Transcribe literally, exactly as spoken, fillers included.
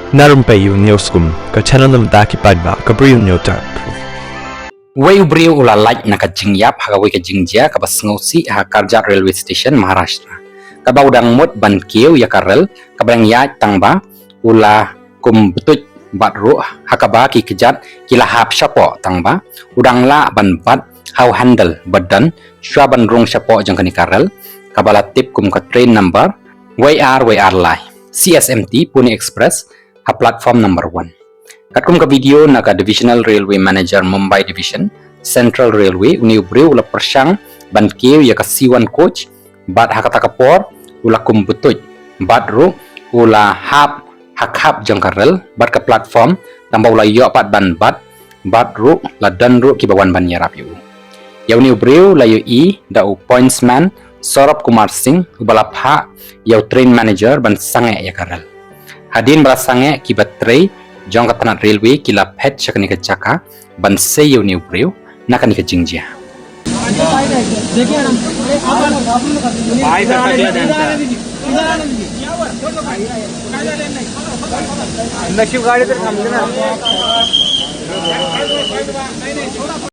Na rympei ïa u Newskum, ka channel na bynta ki paidbah, ka briew New Type. Wei u briew u la lait na ka jingïap ha kawei ka jingjia kaba sngewsih ha Karjat Railway Station, Maharashtra, kaba u dang mut ban kiew ïa ka rel kaba dang ïaid tang ba u la kum btuid bad ruh ha kaba ki kjat ki la hap shapoh tang ba u dang lah ban bat ha u handle ba don shuwa ban rung shapoh jong kane ka rel kaba la tip kum ka train number Y R Y R lai, C S M T Pune Express, ha platform number one. Katkum ka video na ka Divisional Railway Manager Mumbai Division, Central Railway, une u briew u la pyrshang ban kiew ïa ka C one coach bad ha kata ka por u la kum btuid bad ruh u la hap ha khap jong ka rel bad ka platform tang ba u la ïoh pat ban bat bad ruh la don ruh kiba wan ban ïarap ïa u. Ïa une u briew la ïohi da u pointsman Saurabh Kumar Singh uba la phah ïa u train manager ban sangeh ïa ka rel. Hadien ba la sangeh, kiba trei jong ka tnat railway ki la phet sha kane ka jaka ban sei ïa une u briew na kane ka jingjia. भाई सर, अगला जनता। नशीब गाड़ी तर थांबते ना।